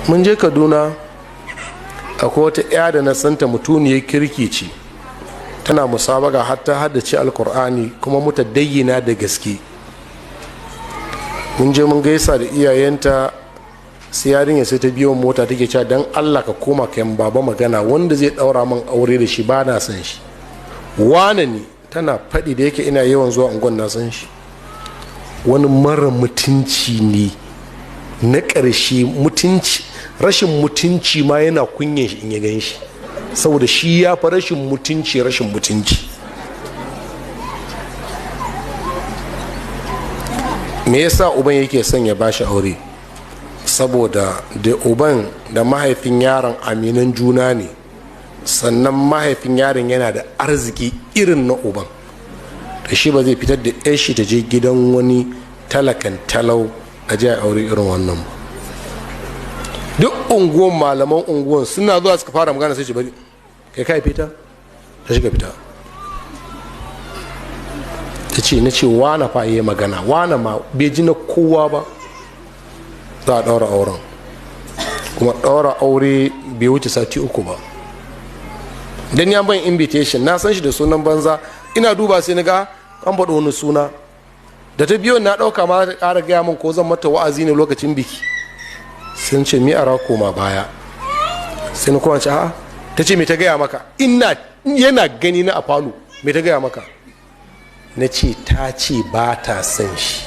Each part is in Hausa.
Mun je Kaduna, akwai wata ya da na santa, mutuniyar kirki ce, tana musabaka har ta haddace Alkur'ani, kuma mutadayyina da gaske. Mun je mun gaisa da iyayenta, sai yarinya sai ta biyo mota take cewa, dan Allah ka koma ka yan baba magana, wanda zai daura min aure da shi ba na san shi, wane ne? Tana faɗi, da yake ina yawan zuwa unguwan na san shi, wani mara mutunci ne na ƙarshe, mutunci rashin mutunci ma yana kunyan shi in ya gan shi, saboda shi ya fa rashin mutunci rashin mutunci. Me yasa uban yake son ya bashi aure? Saboda da uban da mahaifin yaron aminan juna ne, sannan mahaifin yaron yana da arziki irin na uban, da shi ba zai fitar da yar shi ta je gidan wani talakan talau a je a aure irin wannan ba. Duk unguwan, malaman unguwan suna zuwa suka fara magana, sai ce bari kai kai fita, ta shiga fita. Ta ce, na ce wane fa yi magana, wane ma bai ji na kowa ba. Za a ɗaura auren, kuma ɗaura aure bai wuce sati 3 ba. Dan ya ban invitation, na san shi da sunan banza, ina duba sai na ga an faɗo wani suna. Da ta biyo na ɗauka ma ta ƙara gaya min ko zan mata wa'azi ne lokacin biki. Sun ce mi ara koma baya, sai na kuma ce a'a. Ta ce me ta gaya maka? Ina yana gani na a falo, me ta gaya maka? Na ce ta ce ba ta son shi.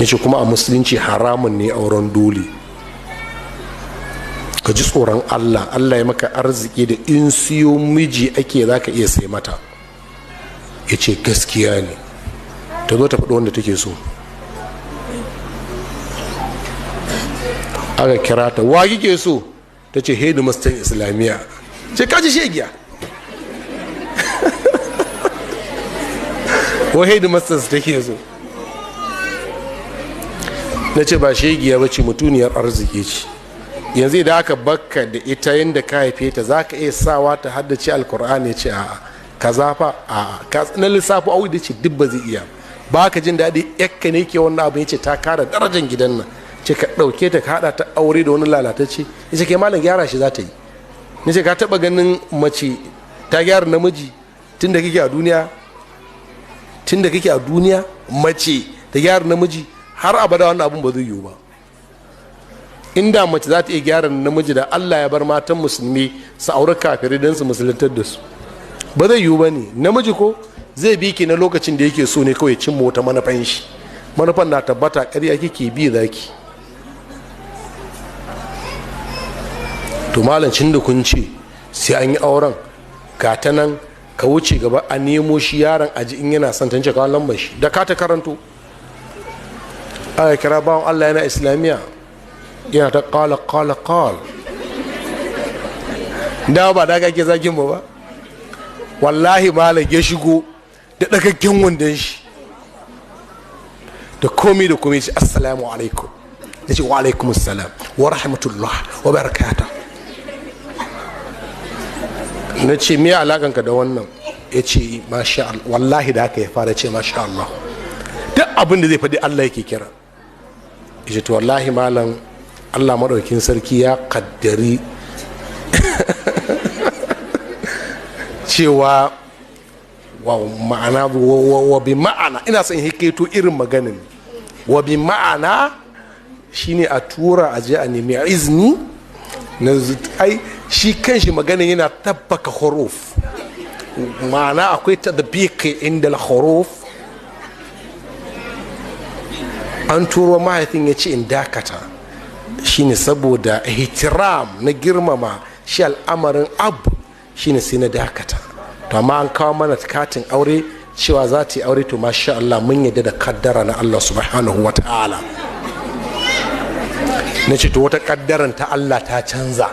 Ya ce kuma a musulunci haramun ne auren dole. Ka ji tsoron Allah, Allah ya maka arziki da in siyo miji ake za ka iya sai mata. Ya ce gaskiya ne, ta zo ta faɗi wanda take so. Aka kira ta, wa kike so? Ta ce headmaster islamiyya. Ce kaji shegiya, ko headmaster su take so? Na ce ba shegiya ba ce, mutuniyar arziki ce. Yanzu idan aka bakka da ita yadda ka haife ta, za ka iya sawa ta haddace Alkur'ani? Ce a'a. Kaza fa a'a. Na lissafi au da ce duk ba zai iya ba. Ka jin daɗi yakka ne ke wannan abu? Ya ce ta kara darajar gidan nan. Ce ka ɗauke ta ka haɗa ta aure da wani lalatacce. Ya ce kai malam gyara shi za ta yi. Na ce ka taɓa ganin mace ta gyara namiji tun da kake a duniya? Tun da kake a duniya mace ta gyara namiji, har abada wannan abun ba zai yiwu ba. Inda mace za ta iya gyara namiji, da Allah ya bar matan musulmi su auri kafirai don su musuluntar da su. Ba zai yiwu ba ne. Namiji ko zai bi ki na lokacin da yake so ne kawai cimma wata manufan shi. Manufan na tabbata, ƙarya kike bi zaki. To malancin da kun ce sai an yi auren, ga ta nan ka wuce gaba a nemo shi yaron aji in yana son tance kawo lambar shi da ka ta karanto. Aka kira bawan Allah yana islamiyya, yana ta kala kala kala. Da ba da kake zagin mu ba. Wallahi malam ya shigo da dagaggen wandon shi da komi da komi, shi assalamu alaikum. Ya ce wa alaikum assalam wa rahmatullah wa barakata. Na ce me alakanka da wannan? Ya ce masha Allah. Wallahi da aka ya fara ce masha Allah, duk abin da zai faɗi Allah yake kira. Ya ce to wallahi malam, Allah maɗaukin sarki ya kaddari cewa wa ma'ana wa bi ma'ana, ina son hikaito irin maganin wa bi ma'ana shine a tura a je a nemi izini na ai shi kanshi maganin yana tabbaka huruf, ma'ana akwai tadbiqi inda al-huruf. An turo mahaifin ya ce in dakata, shine saboda ihtiram na girmama shi al'amarin abu, shine sai na dakata. To amma an kawo mana katin aure cewa za ta yi aure, to masha Allah mun yadda da kaddara na Allah subhanahu wa ta'ala. Na ce to wata kaddaran ta Allah ta canza.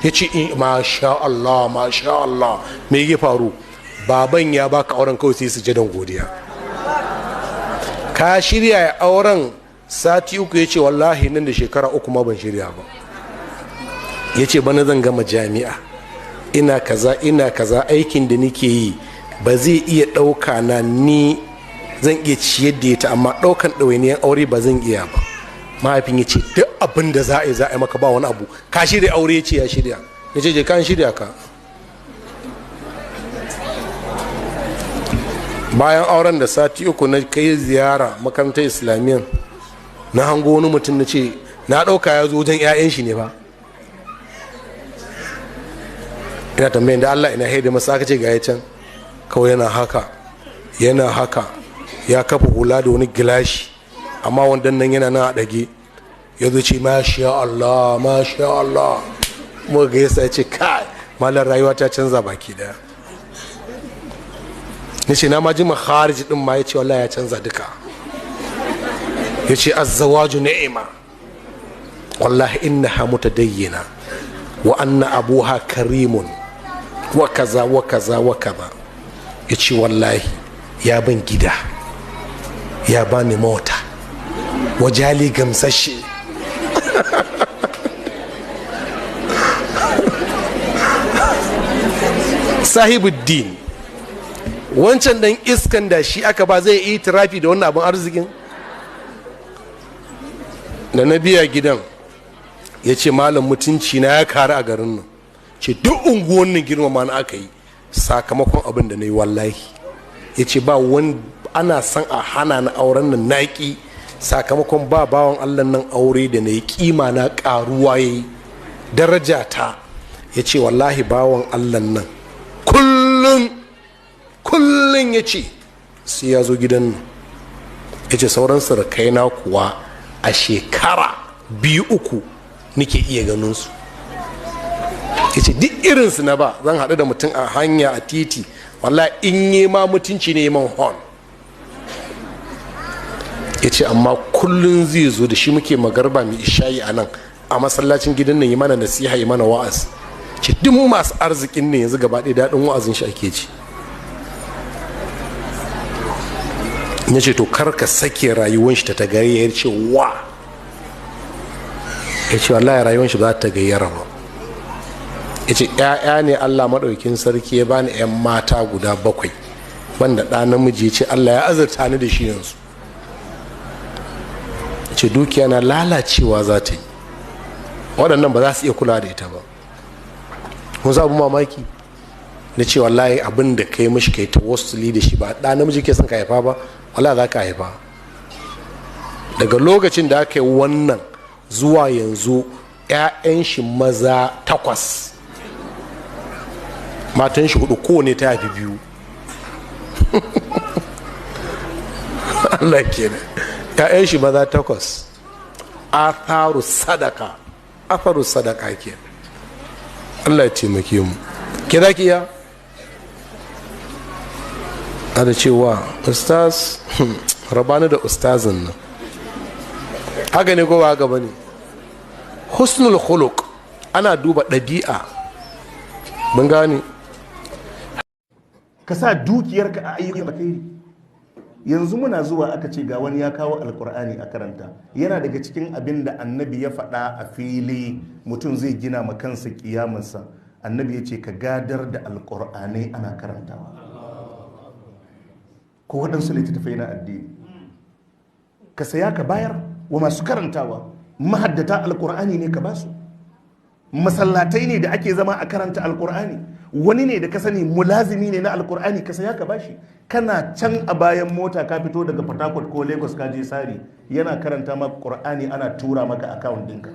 Ya ce masha Allah, masha Allah. Me ya faru? Baban ya baka auren kawai sai su jadan godiya. Ka shirya ya auren sati 3? Ya ce wallahi nan da shekara 3 ma ban shirya ba. Ya ce bana zan gama jami'a, ina kaza ina kaza, aikin da nike yi ba zai iya ɗauka na, ni zan iya ciyar da ita amma ɗaukan ɗawainiyar aure ba zan iya ba. Mahaifin ya ce duk abin da za a yi za a yi maka, ba wani abu. Ka shirya aure? Ya ce ya shirya. Ya ce je kan shirya ka. Bayan auren da sati 3 na kai ziyara makarantar islamiyyar, na hango wani mutum, na ce na ɗauka ya zo wajen 'ya'yan shi ne ba. Ina tambayin da Allah ina haida masa, aka ce ga ya can. Kawai yana haka, yana haka, ya kafa hula da wani gilashi, amma wandan nan yana nan a ɗage. Ya zo ce masha Allah, masha Allah. Muka ga yasa ya ce kai malar rayuwa ta canza baki daya. Na ce na ma ji makharij din ma, ya ce wallahi ya canza duka. Ya ce azzawaju ni'ima wallahi innaha mutadayyina wa anna abuha karimun wa kaza wa kaza wa kaza. Ya ce wallahi ya ban gida, ya bani mota, wajali gamsashe. Sahibuddin wancan dan iskan da shi aka ba zai yi tirafi da wannan abin arzikin da na biya gidan. Ya ce malam mutunci na ya karu a garin nan, ce duk unguwannin girmama na aka yi sakamakon abin da na yi wallahi. Ya ce ba wani ana son a hana na auren nan naƙi, sakamakon ba bawan allah nan aure da na yi kima na karuwa ya yi daraja ta. Ya ce wallahi bawan allah nan kullum kullum ya ce sai ya zo gidan nan. Ya ce sauran surukai na kuwa a shekara 2-3 nake iya ganin su. Ya ce duk irinsu na ba zan haɗu da mutum a hanya a titi, wallahi in yi ma mutunci ne man hon. Ya ce amma kullum zai zo da shi muke magarba mai ishayi a nan a masallacin gidan nan, yi mana nasiha, yi mana wa'az. Ce duk masu arzikin ne yanzu gaba ɗaya daɗin wa'azin shi ake ci. Ya ce to kar ka sake rayuwan shi ta tagayyara. Ya ce wa? Ya ce wallahi rayuwan shi ba za ta gayyara ba. Ya ce ‘ya'ya ne Allah maɗaukin sarki ya bani ‘yan mata guda 7 banda ɗa namiji. Ya ce Allah ya azurta ni da shi yanzu. Ya ce dukiya na lalacewa za ta yi, waɗannan ba za su iya kula da ita ba. Kun sa abu mamaki? Na ce wallahi abin da kai mishi kai tawassuli da shi ba ɗa namiji ke son ka haifa ba, wallahi za ka haifa. Daga lokacin da aka yi wannan zuwa yanzu 'ya'yan shi maza 8, matan shi 4, kowane ta haifi 2. Allah kenan. 'Ya'yan shi maza 8. Atharu sadaka, atharu sadaka kenan. Allah ya taimake mu. Ke za ki iya? Ana cewa ustaz rabani da ustazin nan. Haka ne ko ba haka bane? Husnul khuluq ana duba ɗabi'a. Mun gane. Ka sa dukiyarka a ayyukan alkhairi. Yanzu muna zuwa aka ce ga wani ya kawo alkur'ani a karanta. Yana daga cikin abin da annabi ya faɗa a fili, mutum zai gina ma kansa kiyamarsa. Annabi ya ce ka gadar da alkur'anai ana karantawa, ko waɗansu littattafai na addini ka saya ka bayar wa masu karantawa. Mahaddata alkur'ani ne ka basu, masallatai ne da ake zama a karanta alkur'ani, wani ne da ka sani mulazimi ne na alkur'ani ka saya ka bashi. Kana can a bayan mota ka fito daga Port Harcourt ko Lagos ka je Sari, yana karanta maka Qur'ani ana tura maka account ɗinka.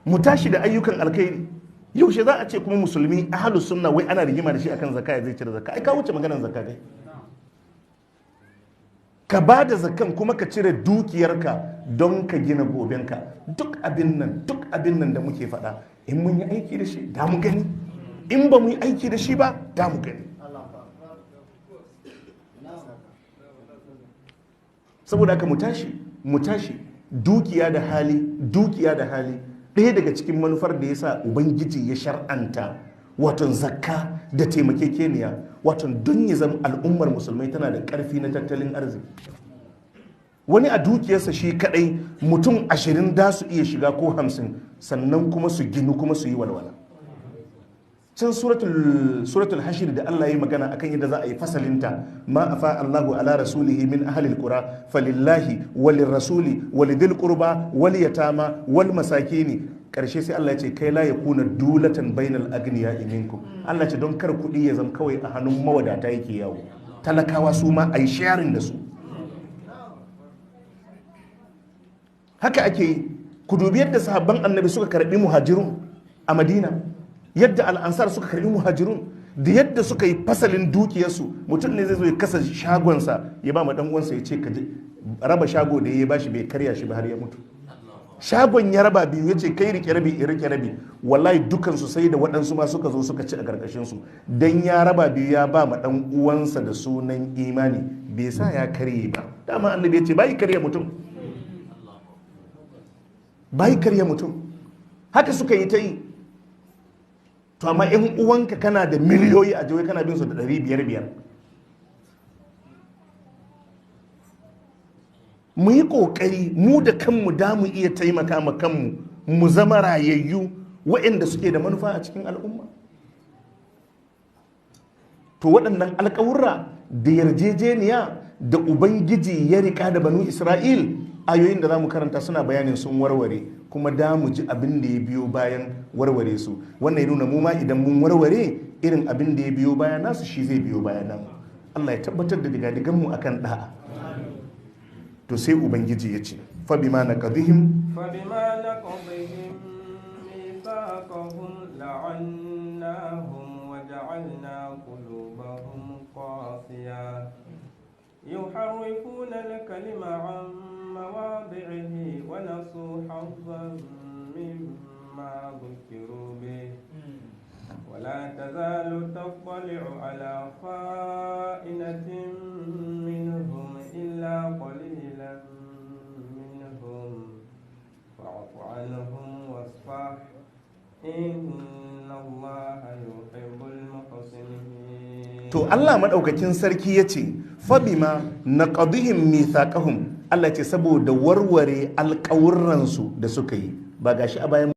Mu tashi da ayyukan alkhairi. Yaushe za a ce kuma musulmi ahlus sunna wai ana rigima da shi akan zakka, zai cire zakka? Ai ka wuce maganar zakka kai. Ka ba da zakkan kuma ka cire dukiyarka don ka gina gobenka. Duk abin nan da muke faɗa, in mun yi aiki da shi da mu gani, in ba mu yi aiki da shi ba da mu gani. Saboda haka mu tashi dukiya da hali, dukiya da hali. Ɗaya daga cikin manufar da ya sa Ubangiji ya shar'anta waton zakka da taimakekeniya, waton don ya zama al'ummar musulmai tana da ƙarfi na tattalin arziki. Wani a dukiyarsa shi kadai mutum 20 da su iya shiga ko 50, sannan kuma su ginu kuma su yi walwala. Can suratul hashir da Allah ya magana akan yadda za a yi fasalinta, ma afa Allahu ala rasulihi min ahlil qura falillahi walir rasuli walidil qurba wal yatama wal masakini. Karshe sai Allah ya ce kai la yakuna dulatan bainal agniya minkum. Allah ce don kar kudi ya zama kawai a hannun mawadata yake yawo, talakawa su ma ai sharing da su. Haka ake yi. Ku dubi yadda sahabban annabi suka karbi muhajirun a Madina, yadda al'ansar suka karbi muhajirun, da yadda suka yi fasalin dukiyarsu. Mutum ne zai zo ya kasa shagonsa ya ba ma dan uwansa ya ce ka raba shago da ya bashi bai karya shi ba har ya mutu. Shagon ya raba biyu ya ce kai rike rabi in rike rabi. Wallahi dukansu sai da waɗansu ma suka zo suka ci a karkashin su. Dan ya raba biyu ya ba ma dan uwansa da sunan imani, bai sa ya karye ba. Dama annabi ya ce bai karya mutum, bai karya mutum. Haka suka yi ta yi. To amma in uwanka kana da miliyoyi a jiwai kana bin su da 500-500. Mu yi kokari mu da kanmu da mu iya taimaka ma kanmu mu zama rayayyu waɗanda suke da manufa a cikin al'umma. To waɗannan alƙawurra da yarjejeniya da Ubangiji ya rika da Banu Isra'il, ayoyin da za mu karanta suna bayanin sun warware, kuma da mu ji abin da ya biyo bayan warware su. Wannan ya nuna mu ma idan mun warware irin abin da ya biyo bayan nasu shi zai biyo bayan namu. Allah ya tabbatar da digadigan mu akan da'a. To sai Ubangiji ya ce fa bima naqadihim mithaqahum la'annahum wa ja'alna qulubahum qasiyah yuharrifuna al-kalima 'an مواضعه ونسوا حظا مما ذكروا به ولا تزال تطلع على خائنة منهم إلا قليلا منهم فاعف عنهم واصفح إن الله يحب المحسنين. To Allah madaukakin sarki yace fabima naqadihim mithaqahum. Allah ce saboda warware alƙawurransu da suka yi. Ba gashi a bayan